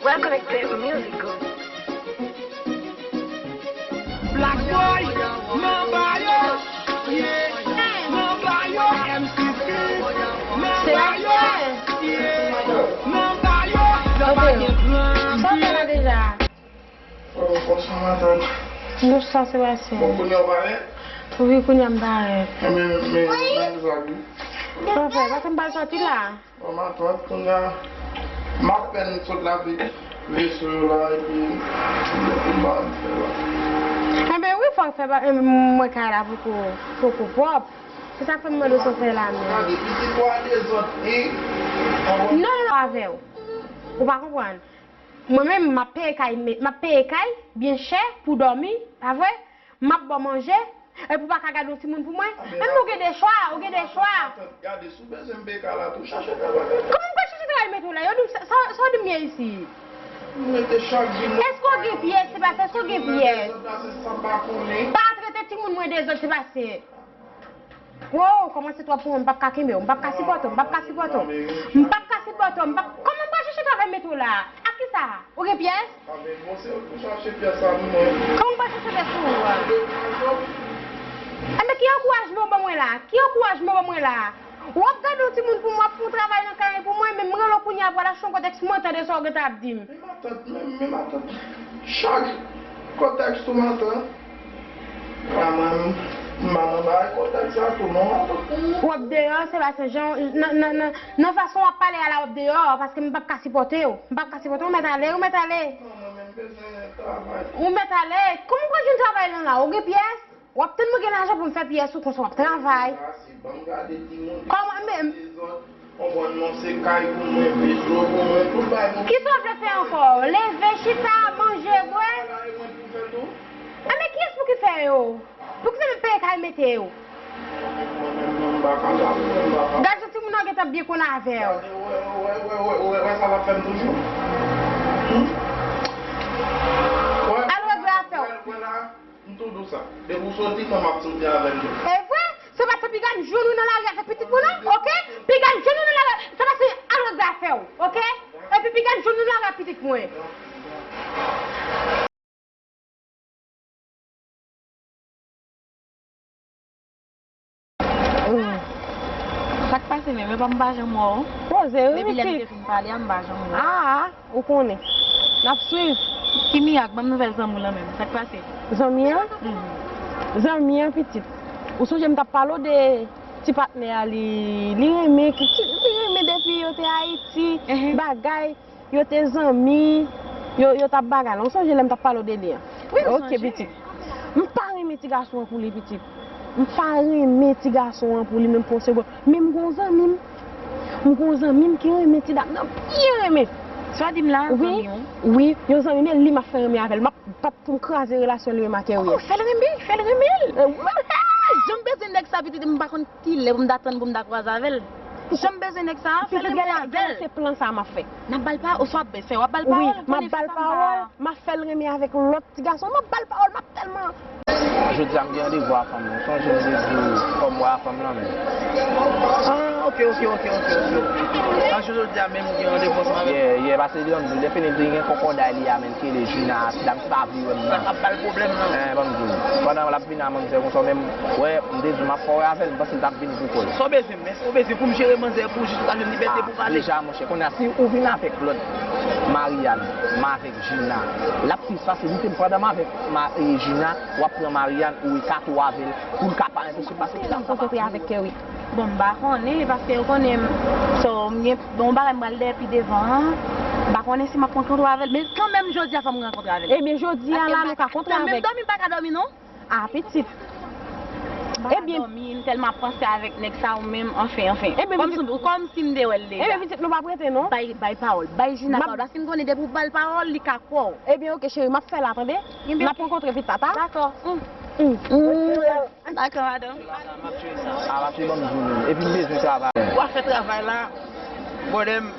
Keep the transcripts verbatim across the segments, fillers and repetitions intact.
Welcome to Music Group. Black Boy, nan ba yo, yeah, nan ba yo, M C P, nan ba yo, yeah, nan ba yo, yo pa gen plan. Sa w fè la deja? Oh, franchman, matant. Nou sa, Sebastien. Bon, kounye a w parèt? Wi, kounye a m parèt. Men, men, men, men, sa, wi. Sa w fè? Paske m pral sòti la. Bon, matant, kounye a, m apèn sot lave veso yo la, epi, epi m pa fè la. Enben wi, fòk fè ba-, em, mwen kay la poko, poko pwòp. Se sa k fè m mande w sa w fè la menm. Gade, pitit ou a dezòd, wi. Non, non, non, avè w. Ou pa konprann. Mwen menm, m ap peye kay, m ap peye kay byen chè pou dòmi, pa vre? M ap ba w manje, epi w pa ka gade yon timoun pou mwen? Menm ou gen de chwa, ou gen de chwa. Gade, si w bezwen m peye kay la tou, chache travay. Kòman m pral chache travay mete w la? Yo di m sa, sa, sa w di m ye isi? M rete chak jou. Èske w gen pyès, Sebastien? Èske w gen pyès? Dezòd la, se sa m pa konnen. Pa trete timoun mwen dezòd, Sebastien. Wow, kòmanse twòp pou mwen, m p ap ka kenbe w, m p ap ka sipòte w, m p ap ka sipòte w. M p ap ka sipòte w, m p ap, kòman m pral chache travay mete w la? Ak kisa? Ou gen pyès? Avèk bon, se ou pou chache pyès sa pou mwen. Kòman m pral chache pyès pou ou a? Enben, ki ankourajman w ban mwen la? Ki ankourajman w ban mwen la? W ap gade yon timoun pou mwen, w ap fè yon travay nan kay pou mwen, men m rele w kounye a pou al achte yon kòtèks, mwen tande sa w gentan ap di m. Men matant, men, men matant, chak kòtèks tou matant. Mwen menm, m pa nan bagay kòtèks sa tou non. W ap deyò, Sebastien, jan, nan, nan, nan, nan fason w ap pale a la, w ap deyò, paske m p ap ka sipòte w. M p ap ka sipòte w, ou mèt ale, ou mèt ale. Non, mwen menm bezwen travay. Ou mèt ale. Kòman w pral jwenn travay lan la? Ou gen pyès? W ap tann mwen gen lajan pou m fè pyès ou konsa w ap travay. Kòman, men, Konprann non, se kay pou mwen, veso pou mwen, tout bagay pou mwen. Kisa w vle fè ankò? Leve, chita, manje, bwè? Bagay mwen pou fè tou. Enben, kiyès pou ki fè yo? Poukisa m peye kay mete yo? Mwen menm, mwen pa kapab, mwen pa kapab. Gad jan timoun nan gentan byen konn avè w. Gade, wè, wè, wè sa l ap fè m toujou. Hmm? Wè, al regle afè w. Wè, wè la. M tou di w sa. Depi w soti, mwen m ap soti avè l tou. E vre? Se pa se piga m jwenn ou nan lari avèk pitit mwen non, oke? Piga m jwenn ou nan lari, se pa se al regle afè w, oke? Epi piga m jwenn ou nan lari ak pitit mwen. Sa k pase menm? Epa m pa janm wè w. Poze wi, pitit. Depi lè nou te fin pale a, m pa janm wè w. Aa, ou konnen. N ap swiv. Ki mirak? Ban m nouvèl zanmi w lan menm. Sa k pase? Zanmi an? Mhm. Zanmi an, pitit. Ou sonje m t ap pale w de ti patnè a, li, li renmen, ki, ki, li renmen depi yo te Ayiti, bagay. Yo te zanmi, yo, yo t ap bagay la. Ou sonje lè m t ap pale w de li an? Wi, m sonje. Oke, pitit. M pa renmen ti gason an pou li, pitit. M pa renmen ti gason an pou li menm pou yon segonn. Men m gen yon zanmi m. M gen yon zanmi m ki renmen ti dam nan byen renmen. Sa w di m la, zanmi w? Wi, yon zanmi m, e li m ap fè renmen avè l. M ap bat pou m kraze relasyon li menm ak Kerry an. Oh, fè l renmen, fè l renmen l. Jan m bezwen nèg sa, pitit, m pa konn kilè pou m ta tann pou m ta kwaze avè l. Jan m bezwen nèg sa a, fè l renmen avè l. Se plan sa a m ap fè. N ap ba l pawòl, oswa w ap fè, w ap ba l pawòl, wi, m ap ba l pawòl, m ap fè l renmen avèk lòt ti gason, m ap ba l pawòl, m ap tèlman. Jodi a m gen randevou a fanm nan, ou sonje m te di w fò m wè a fanm lan menm. Ah, oke, oke, oke, oke, oke. An, jodi a menm m gen randevou ansanm avèk. Yeah, yeah, paske li ban m di w, lè fini di gen kòkòday li a menm ki rele Jina, ti dam ki pa vle wè m nan. Sa k ap ba l pwoblèm nan. Eh, ban m di w, pandan l ap vini a manzè konsa, ou menm, wè, m te di w m ap fè w wè avè l, m panse l t ap vini pou kò l. Sa w bezwen, men, sa w bezwen pou m jere manzè pou w jis ou ka jwenn libète pou w pale? Deja, monchè, kounye a, si ou vin avèk lòt Mariane, m avèk Jina, l ap plis fasilite m pandan m avèk Ma-, e, Jina, w ap pran Mariane ou Ekato avè l pou l ka pa enposib pase ti dam sa pa vle wè. Bon, m pa konnen, paske ou konnen m, so, m gen, bon, yon bagay m pral dèyè pi devan an. M pa konnen si m ap rankontre avè l, men kanmenm jodi a fò m rankontre avè l. Ebyen, jodi a la, nou ka kontre avè l. Paske m pa, kanmenm dòmi m pa ka dòmi non. Ah, pitit. M pa ka dòmi, m tèlman ap panse avèk nèg sa ou menm, anfen, anfen. Kòmsi, kòmsi m te wè l deja. Ebyen, pitit, nou p ap rete non. Bay, bay pawòl, bay Jina pawòl. Paske m konnen depi w ba l pawòl, li ka kwè w. Ebyen, oke, cheri, m ap fè la, tande? N ap rankontre pita, ta? Dakò. Dakò, madanm. A, m ap jwe sa. A, m ap jwe, ban m di w menm. Epi m bezwen travay. W a fè travay la, brother m,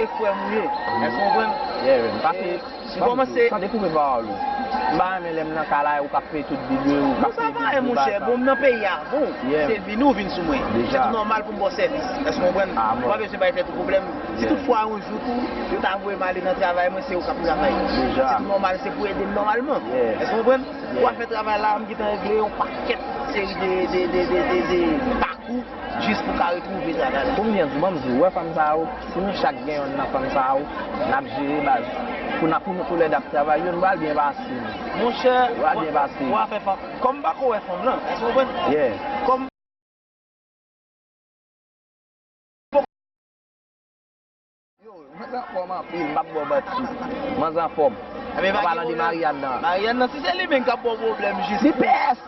e frè m ou ye. Èske w konprann? Yeah, man. Pase, m kòmanse, san dekoupe pawòl ou. M pa renmen lè m nan kay la, ou k ap peye tout bil yo, ou k ap peye bil yo, bagay sa. Bon, m nan peyi a avan w. Yeah. Se vini ou vin sou mwen. Deja. Se tou nòmal pou m ba w sèvis. Èske w konprann? Ah, bon. Ou pa bezwen bay tèt ou pwoblèm. Si toutfwa yon jou tou, yo ta voye m ale nan travay mwen, se ou k ap travay. Deja. Se tou nòmal, se pou ede m nòmalman. Yeah. Èske w konprann? Yeah. Ou al fè travay la, m gentan regle yon pakèt seri de, de, de pakou jis pou ka retwouve travay la. Pou m byen di w, ban m di w, ou wè fanm sa yo, si nou chak gen yonn nan fanm sa yo, n ap jere baz. Pou n ap, pou nou toulède ap travay, yo, nou pral byen pase. Monchè, pral byen pase. Ou a fè fanm. Kòm m pa ko wè fanm lan, èske w konprann? Yeah. Kòm Yo, manzè anfòm anpil, m ap ba w manti. Manzè anfòm. An palan de Marianne nan. Marianne nan, si se li menm k ap ba w pwoblèm jis. Li pès!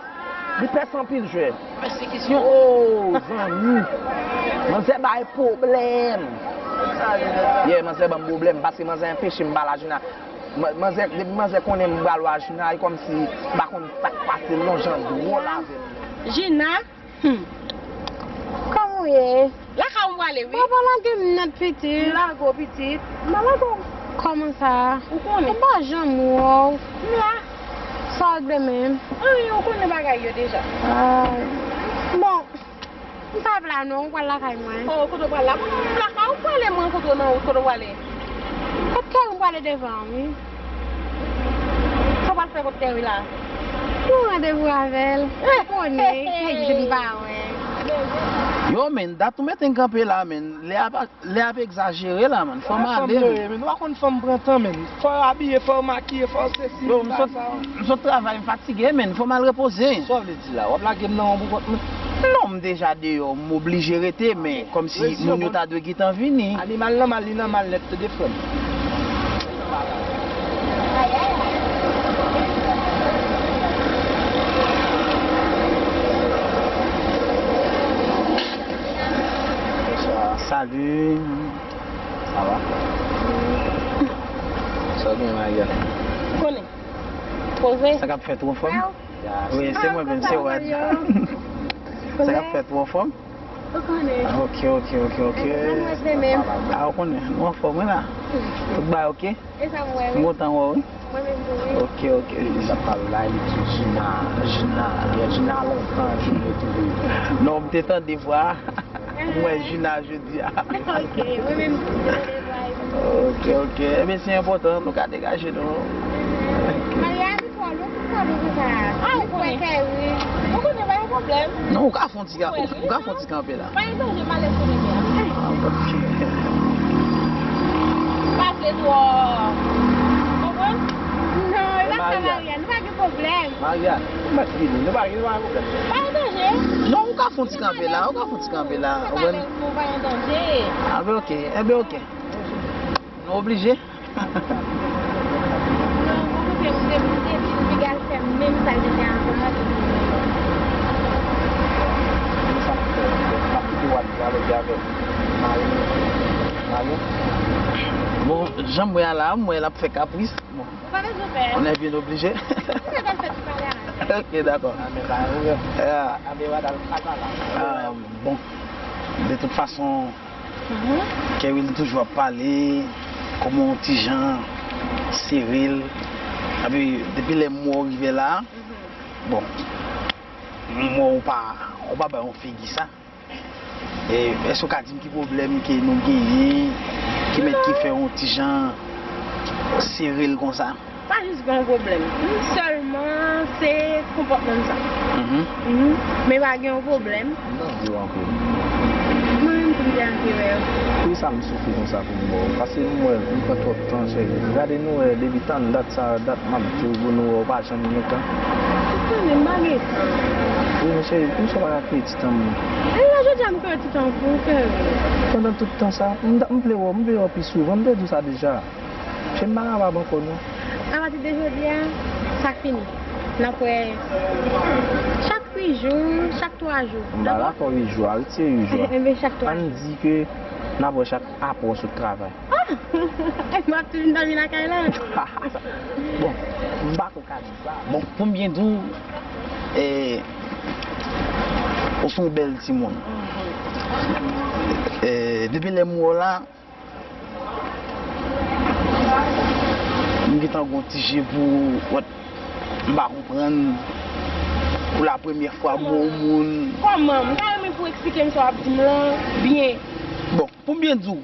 Li pès anpil, jwè. Pèsekisyon. Oh, zanmi. Manzè bay pwoblèm. Yeah, manzè ban m pwoblèm, paske manzè anpeche m ba l a Jina. Man-, manzè, depi manzè konnen m pral wè a Jina, e kòmsi m pa konn sa k pase l non, jan dwòl avè m. Jina? Hmm. Kòman w ye? Lakay ou m prale, wi. Papa lage m nèt, pitit. M lage w, pitit. M pa lage w. Kòman sa? Ou konnen. M pa janm wè w. M la. Sa w regle menm? Anyen, ou konnen bagay yo deja. Ah. Bon, m pa la non, m pral lakay mwen. Oh, kote w pral la? M lakay ou, m prale, mwen, kote w nan wout, kote w prale? Kot Kerry m prale devan an, wi. Sa w pral fè kot Kerry la? Yon randevou avè l. Ou konnen, kèk jou n pa wè. Yo, men, dat ou mete n kanpe la, men. Lè a pa, lè a ap egzajere la, man. Fò m ale, men. Ou pa konn fanm pran tan, men. Fò w abiye, fò w makiye, fò w sesi, fò w sa. M sot travay, m fatige, men. Fò m al repoze. Sa w vle di la? W ap lage m nan yon boukòt mwen? Non, m deja deyò, m oblije rete, men kòmsi moun yo ta dwe gentan vini. Animal nan mal, li nan mal nèt, tande frè m. Salut. Sa va? Sa w gen, Maria? Konnen. Poze. Sa k ap fèt, ou anfòm? Wi, se mwen menm, se Wad. Sa k ap fèt, ou anfòm? Ou konnen. Ah, ok, ok, ok, ok. Mwen mwen menm. Ah, ou konnen, nou anfòm, wi la. Tout bagay ok? E sa m wè, wi. M kontan wè w, wi. Mwen menm tou, wi. Ok, ok. Sa pral la, li di Jina, Jina, Jina lontan, Jina retounen. Non, m te tande vwa a. M wè Jina jodi a. Ok, mwen menm tou, m te tande vwa a, wi. Ok, ok. Ebyen, se enpòtan, nou ka degaje nou. Maria, li fò lou, li fò lou konsa. Ah, ou konnen. Ou konnen, pa gen pwoblèm. Non, ou ka fè yon ti, ou ka fè yon ti kanpe la. Pa gen danje, m ale sou rivyè a. Ah, ok. Pa vle twò konprann? Non, e pa sa, Maria. Nou pa gen pwoblèm. Maria, ou mèt vini. Nou pa gen, nou pa gen pwoblèm. Pa gen danje. Non, ou ka fè yon ti kanpe la, ou ka fè yon ti kanpe la. Ou konprann? Nou pa gen danje. Ah, ben, ok. Enben, ok. Nou oblije. Non, mwen, mwen te, mwen te, mwen te di l, piga l fè menm sa l te fè avan an. Bon, jan m wè a la, m wè l ap fè kapris. Bon. Ou pa bezwen pè. On est bien obligé. Ou pa bezwen pè ti pale a. Ok, dakò. Ah, men pa yon pwoblèm. Ah, bon, de tout fason, Kerry toujou ap pale, kòman yon ti jan sere l. Epi, depi lè m wè w rive la, bon, m wè w pa, w pa bay yon figi sa. E, èske w ka di m ki pwoblèm ke nou genyen, ki mèt ki fè yon ti jan sere l konsa? Pa jis gen yon pwoblèm. Sèlman, se konpòtman m sa. Mhm. Mhm. Men pa gen yon pwoblèm. M tande w anpil. Mwen menm tou m te anvi wè w. Poukisa m soufri konsa pou m wè w? Paske m wè m pran twòp tan, cheri. Gade nou wè depi tann dat sa, dat m ap di w pou nou wè w pa janm gen tan. Tande, m pa gen tan. Wi, men cheri, poukisa w pa ka kreye ti tan pou mwen? E la, jodi a m kreye ti tan pou ou, Kerry. Pandan tout tan sa, m, m vle wè w, m vle wè w pi souvan, m te di w sa deja. Cheri, m pa kapab ankò, non. Apati de jodi a, sa k fini. N ap wè chak uit jou, chak twa jou. M pa dakò uit jou a, retire uit jou a. Enben, chak twa jou. Ann di ke n ap wè chak apre w sot travay. Ah! M ap toujou dòmi lakay la. Bon, m pa ko ka di sa. Bon, pou m byen di w, eh, ou se yon bèl timoun. Eh, depi lè m wè w la, Gentan gon ti je pou ou, wè, m pa konprann. Pou la premyè fwa, m wè yon moun. Kòman? M ta renmen pou w eksplike m sa w ap di m lan byen. Bon, pou m byen di w,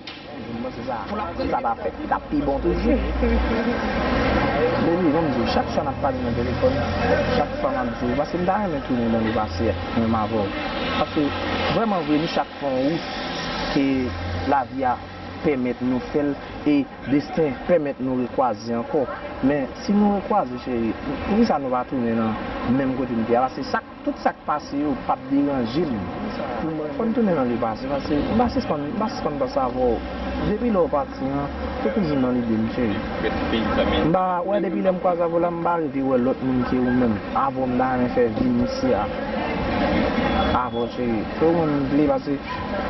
pou la premyè fwa, sa va fèt, li t ap pi bon toujou. Baby, ban m di w, chak fwa n ap pale nan telefòn, chak fwa m ap di w, paske m ta renmen tounen nan lepase menm avè w. Paske, vrèman vre, nou chak fè yon wout ke lavi a pèmèt nou fè l e desten pèmèt nou rekwaze ankò. Men, si nou rekwaze, cheri, poukisa nou pa tounen nan menm kote n te a? Paske sa, tout sa k pase yo p ap deranje m. Fò n tounen nan lepase, paske m pa sispann, m pa sispann panse avè w. Depi lè w pati an, se toujou nan lide m, cheri. M pa, wè, depi lè m kwaze avè w la, m pa rive wè lòt moun ke ou menm. Avè w, m ta renmen fè vi m isi a. Avè w, cheri. Se ou menm m vle, paske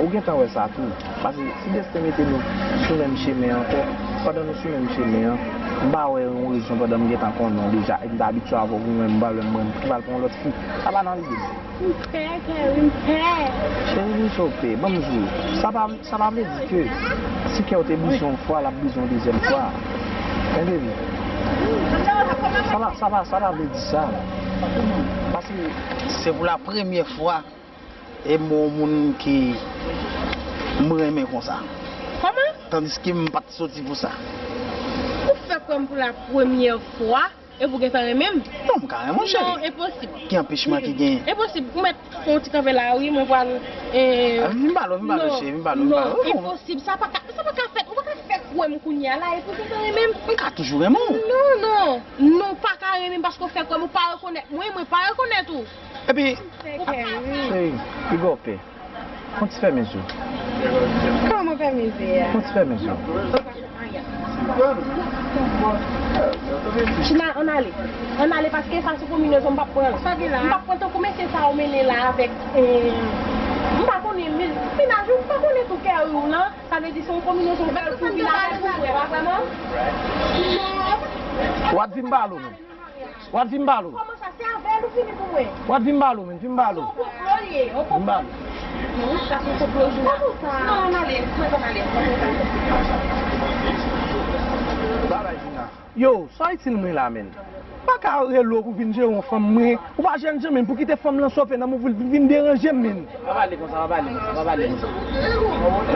ou gentan wè sa tou. Paske si desten mete nou sou menm chemen ankò, pandan nou sou menm chemen an, m pa wè yon rezon pandan m gentan konnen w deja, e m t abitye avè w pou mwen, m pral wè mwen, m pral pran yon lòt fi. Sa pa nan lide m. M pè, Kerry, m pè. Cheri, poukisa w pè? Ban m di w, sa pa, sa pa vle di ke si kè w te brize yon fwa, l ap brize yon dezyèm fwa. Men, baby, sa pa, sa pa, sa pa vle di sa. Paske se pou la premyè fwa e m wè yon moun ke m renmen konsa. Kòman? Tandiske m pa t soti pou sa. Ou fè kwè m pou la premyè fwa, epi w gentan renmen m? Non, m ka renmen w, cheri. Non, enposib. Ki anpechman ki genyen? Enposib. Ou mèt fè yon ti kanpe la, wi, mwen pral, eh, ah, vin pale, vin pale, non, cheri, vin pale, vin non, pale. Enposib. Sa pa ka, sa pa ka fèt. Ou pa ka fè kwè m kounye a la, epi w gentan renmen m. M ka toujou renmen w. Non, non. Non, w pa ka renmen m paske w fè kwè m, ou pa rekonèt mwen, mwen pa rekonèt ou. Epi, cheri, piga w pè. Fè yon ti fèmen je w. Kòman fèmen je a? Fè yon ti fèmen je w. China, ann ale. Ann ale, paske sa sou konbinezon m p ap pran l. M p ap pran tankou mesye sa ou mennen la avèk, eh, m pa konnen, men mennaj ou, m pa konnen tou kè ou lan. Sa vle di se yon konbinezon kè ou vin avèk ou, vre, pa vrèman? W ap vin balo, non. W ap vin balo. Kòman sa? Se avè l ou vini pou mwen? W ap vin balo, men vin balo. Se yon konplo l ye, yon konplo. Vin balo. Non, sa se yon konplo, Jina. Kòman sa? Non, ann ale, ann ale. Bagay, Jina. Yo, sa itil mwen la, men. M pa ka rele w pou vin jere yon fanm, mwen. Ou pa jèn jan, men, pou kite fanm lan sofe nan mouv ou, vin deranje m, men. Pa pale konsa, pa pale konsa, pa pale konsa.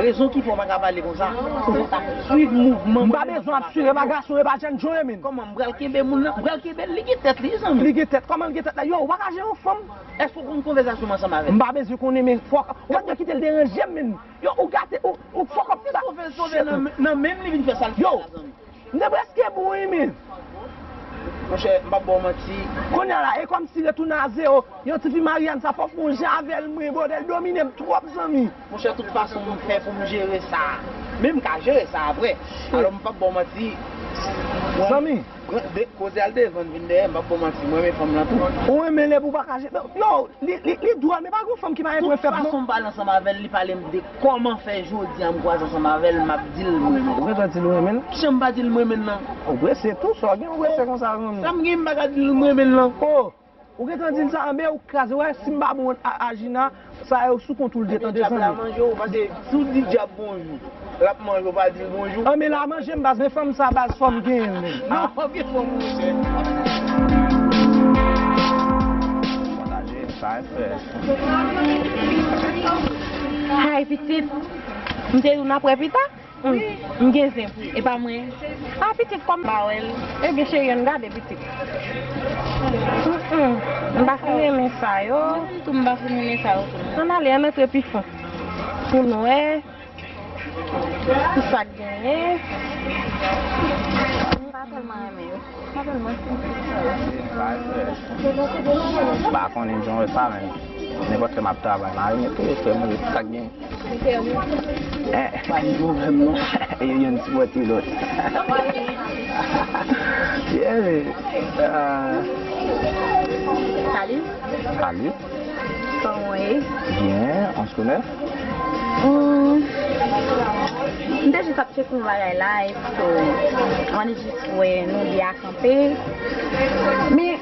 Rezon ki fè w pa ka pale konsa, se pou w t ap swiv mouvman. M pa bezwen ap swiv, e pa gason, e pa jèn jan, men. Kòman m pral kenbe moun nan? M pral kenbe l, li gen tèt li, zanmi. Li gen tèt, kòman li gen tèt la? Yo, ou pa ka jere yon fanm? Èske w konn konvèsasyon m ansanm avè l? M pa bezwen konnen, men fòk ou pa t dwe kite l deranje m, men. Yo, ou gate, ou, ou fòk ap sove, sove nan, nan men m, li vin fè sa l fè la, zanmi. M te prèske bon, wi, men. Monchè, m p ap ba w manti. Kounye a la, e kòmsi retounen a zewo. Yon tifi Mariann sa, fòk m jan avè l, mwen, bòdèl domine m twòp, zanmi. Monchè, tout fason m fè pou m jere sa. Men m ka jere sa apre. Alò, m p ap ba w manti. Zanmi. Pran, de, koze al devan, vin dèyè, m p ap ba w manti. Mwen renmen fanm lan tou. Ou renmen l epi w pa ka jere. Yo, li, li, li dwòl, men pa gen fanm ki pa gen pwen fèb, non. Tout fason m pale ansanm avè l, li pale m de kòman fè jodi a m kwaze ansanm avè l, m ap di l mwen renmen l. Ou gentan di l ou renmen l? Jan m pa di l mwen renmen l nan. Ou prese tou, sa w gen ou prese konsa, zanmi? Sa m gen, m pa ka di l mwen renmen l nan. Oh, ou gentan di l sa, men ou kraze, wè, si m pa bon a, a Jina, sa yo sou kont ou l gentan desann. Djab la manje w, paske si w di djab bonjou, l ap manje w, pa di l bonjou. An, men la manje m baz, men fanm sa baz, fò m genyen l, men. Non, pa gen fanm, monchè. Pataje sa, frè. Hay, pitit. M te di w n ap wè pita. Hmm, m gen zen pou, e pa mwen. A, pitit, kòm m pa wè l. Ebyen, cheri, ann gade, pitit. Hmm, hmm, m pa fin renmen sa yo. Mwen menm tou, m pa fin renmen sa yo tou. Ann ale, ann antre pi fon. Pou n wè. Ki sa k genyen? M pa tèlman renmen yo. M pa tèlman renmen yo. M pa konnen jan wè sa, men nenpòt lè m ap travay, m a renmen tou, frè m, sa k genyen. Eh. Pa gen pwoblèm, non. E yo youn sipòte lòt. Yeah, men, ah. Salut. Salut. Kòman w ye? Byen, on se connaît? Hmm. M te jis ap tcheke yon bagay la, epi m annik jis wè nou de a kanpe. Men,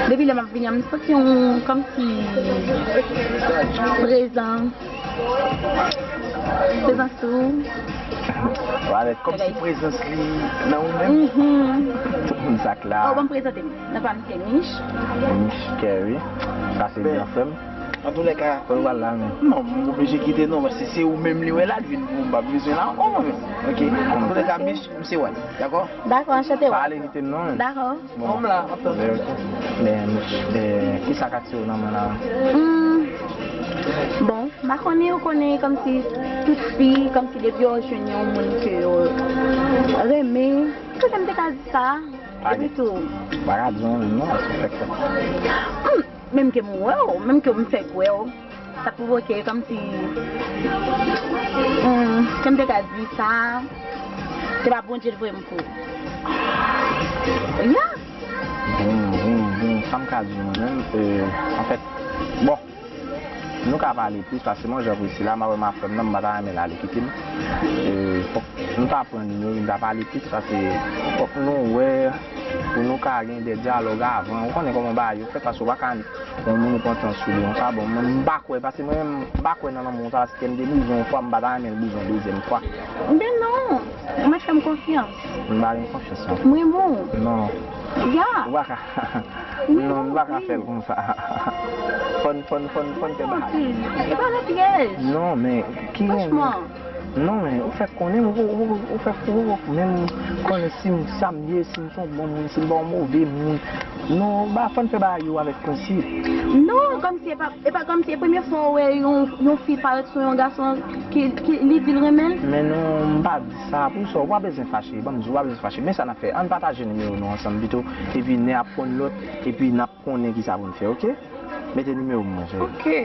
depi lè m ap vini an, m santi yon kòmsi prezans. Prezans ou. Wale, kòmsi prezans li nan ou menm. Mhm. Tout moun sa k la. Oh, bon, prezante m. Nan pa m se Mich. Mich Kerry. Sa se Ben. Gran frè m. Antoulèka. Kote w pral la menm? Non, m oblije kite non, paske se ou menm li wè la, li vin pou m, m pa bezwen la ankò mwen menm. Ok. Antoulèka, Mich, m se Wale. Dakò? Dakò, anchante Wale. Pa ale kite m non menm. Dakò. Bon. Bon, m la, m ap tann. Ben, ok. Ben, Mich, ben, kisa k atire w nan mwen la? Hmm. Bon, m pa konnen, ou konnen kòmsi tout fi, kòmsi depi yo jwenn yon moun ke yo renmen, kòmsi m te ka di sa, epi tou. Pa ka di yon non, se fèk fèk. Hmm, menm ke m wè w, menm ke m fèk wè w, sa pwovoke kòmsi, hmm, ke m te ka di sa, se pa Bondye l voye m pou ou. Ya. Bon, bon, bon, sa m ka di w menm, euh, anfèt, bon, nou ka pale plis, paske mwen, jan Priscilla, m ap wè ma frè m nan, m pa ta renmen l ale kite m. E, fòk nou ta pran nimewo, nou ta pale plis, paske fòk nou wè, pou nou ka gen de dyalòg avan. Ou konnen kòman bagay yo fèt, paske ou pa ka yon moun ou pran tan sou li, konsa, bon, mwen, m pa kwè, paske mwen menm, m pa kwè nan lanmou konsa, paske m te bouzon yon fwa, m pa ta renmen l bouzon dezyèm fwa. Ben non, ou mèt fè m konfyans. M pa gen konfyans, non. M renmen w. Non. Ya. Ou pa ka. Non, nou pa ka fè l konsa. Fò n, fò n, fò n, fò n fè bagay. E pa nan pyèj. Non, men ki renmen? Franchman. Non, men ou fèk konnen, ou, ou, ou fèk, ou, ou menm konnen si m sa m ye, si m se yon bon moun, si m pa yon move moun. Non, ba, fò n fè bagay yo avèk prensip. Non, kòmsi e pa, e pa kòmsi e premye fwa w wè yon, yon fi parèt sou yon gason ki, ki li di l renmen l. Men non, m pa di sa pou sa, ou pa bezwen fache, ban m di w, ou pa bezwen fache. Men sa n ap fè, ann pataje nimewo nou ansanm pito, epi nen ap konn lòt, epi n ap konnen kisa pou n fè, oke? Mete nimewo m mwen, cheri. Oke.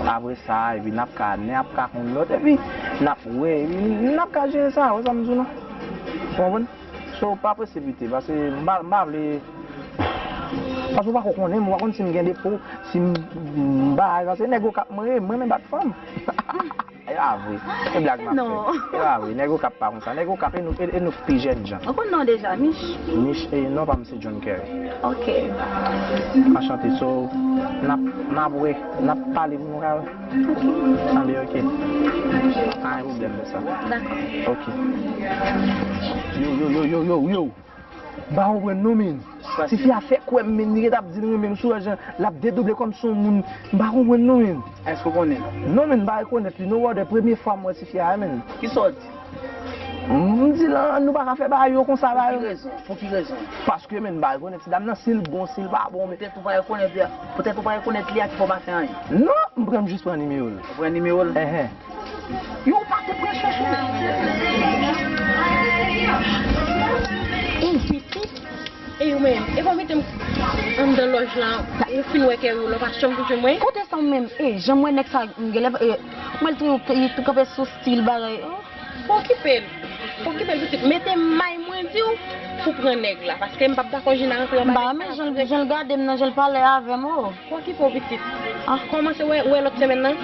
Apre sa, epi n ap ka, nen ap ka konn lòt, epi n ap wè, epi n ap ka jere sa, wè sa m di w lan? Ou konprann? So, pa presipite, paske m pa, m pa vle, paske ou pa ko konnen m, ou pa konn si m gen depo, si m, m bagay, paske nèg yo ka, mwen, mwen renmen bat fanm. E pa vre. E blag m ap fè. Non. E pa vre. Nèg Okap pa konsa. Nèg Okap, e nou, e, e nou pi jèn jan. Ou konn non deja, Mich? Mich, e non pa m se John Kerry. Ok. Anchante. So, n ap, n ap wè, n ap pale pou nou ka wè. Ok. Anben, ok. Pa gen pwoblèm de sa. Dakò. Ok. Yo, yo, yo, yo, yo, yo. M pa konprann non, men. Tifi a fè kwè m, men, li ret ap di l renmen m sou jan l ap dedouble kòm se yon moun. M pa konprann non, men. Èske w konnen l? Non, men, m pa rekonèt li non, brother. Premye fwa m wè tifi a, men. Kisa w di? M di l, nou pa ka fè bagay yo konsa la. Pou ki rezon? Pou ki rezon? Paske, men, m pa rekonèt ti dam nan, si l bon, si l pa bon, men. Petèt ou pa rekonèt li a, petèt ou pa rekonèt li a ki fè w pa fè anyen. Non, m pran, m jis pran nimewo l. Ou pran nimewo l? Enhen. Yo pa konprann chèche. Ey, pitit. Ey, ou menm. E pa mete m anndan lòj la. Ou fin wè kè yo la, ou pa janm tou jwenn mwen. Kote sa ou menm? Ey, jan m wè nèg sa, m genlè, e, mwen l tou, tou kanpe sou stil bagay. Oh. Pa okipe l. Pa okipe l, pitit. Mete may mwen di w pou pran nèg la. Paske m p ap dakò Jina rantre anba nèg sa. M pa renmen jan l, jan l gade m nan, jan l pale avè m, oh. Pou okipe w pitit. Ah. Kòmanse wè, wè lòt semèn nan.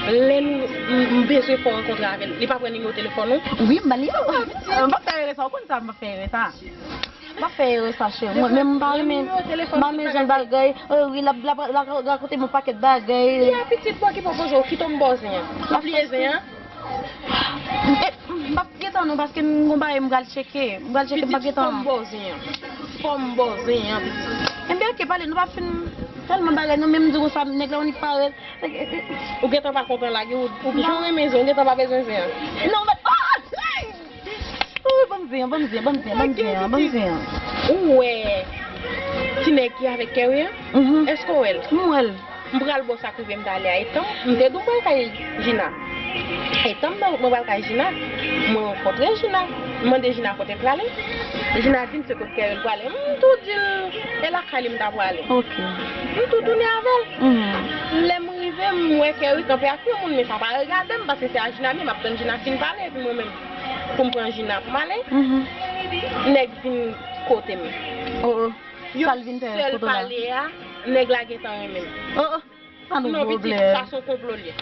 Lè nou, m, m bezwen fè w rankontre avè l. Li pa pran nimewo telefòn ou? Wi, m ba li yo. M pa fè erè sa, ou konn sa, m pa fè erè sa. M pa fè erè sa, cheri. Mwen menm m pa renmen, m pa renmen jan l bagay. Oh, wi, l ap, l ap, l ap rakonte m yon pakèt bagay. Li a pitit, pou okipe w, poze w, kite w m ba w zen an. Ou bliye zen an? E, m p ap gentan non, paske m gon bagay m pral tcheke. M pral tcheke, m p ap gentan. Pitit, fò m ba w zen an. Fò m ba w zen an, pitit. Enben, oke, pale, nou pa fin tèlman bagay, non, men m di w konsa, nèg la, on dirait parèt. Ou gentan pa kontan lage, ou, ou jan w renmen zen, ou gentan pa bezwen zen an. Non, men, oh! Oh, ban m zen an, ban m zen an, ban m zen an, ban m zen an, ban m zen an. Ou wè ti nèg ki avèk Kerry an? Mhm. Èske w wè l? M wè l. M pral ba w sa k rive m t ale a Etan. M te di w m pral kay Jina. Etan m nan wout mwen pral kay Jina. Mwen rankontre Jina. M mande Jina kote l prale. Jina di m se kot Kerry l prale. M tou di l e lakay li m ta prale. Ok. M tou tounen avè l. Mhm. Lè m rive, m wè Kerry kanpe ak yon moun, men sa pa regade m, paske se a Jina m ye, m ap tann Jina fin pale, epi mwen menm, pou m pran Jina pou m ale. Mhm. Nèg vin kote m. Oh, oh. Sa l vin fè kote w la? Yo sèl pale a, nèg la gentan renmen m. Oh, oh. Sa nou pwoblèm. Non, pitit, sa se yon konplo l ye.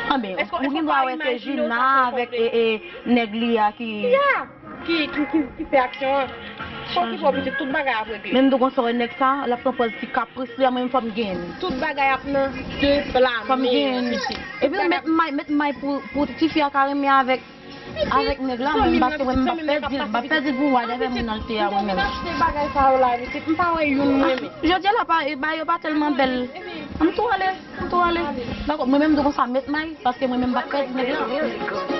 Anben, ou gen dwa wè se Jina avèk, e, e, nèg li a ki. Ya, ki, ki, ki, ki fè aksyon an. Fò ki fò pitit, tout bagay ap regle. Menm tou konsa wè nèg sa, l ap pran pòz ti kapris li a, mwen menm fò m genyen li. Tout bagay ap nan de pla men. Fò m genyen li. Epi ou met may, met may pou, pou tifi a ka renmen avèk, avèk nèg la, men paske mwen menm m p ap pèdi, m p ap pèdi pou wad avè moun nan l te a mwen menm. Achte bagay sa yo la, pitit, m pa wè youn mwen menm. Jodi a la pa, e bagay yo pa tèlman bèl. Ann tou ale, ann tou ale. Dakò, mwen menm tou konsa met may, paske mwen menm m p ap pèdi nèg la.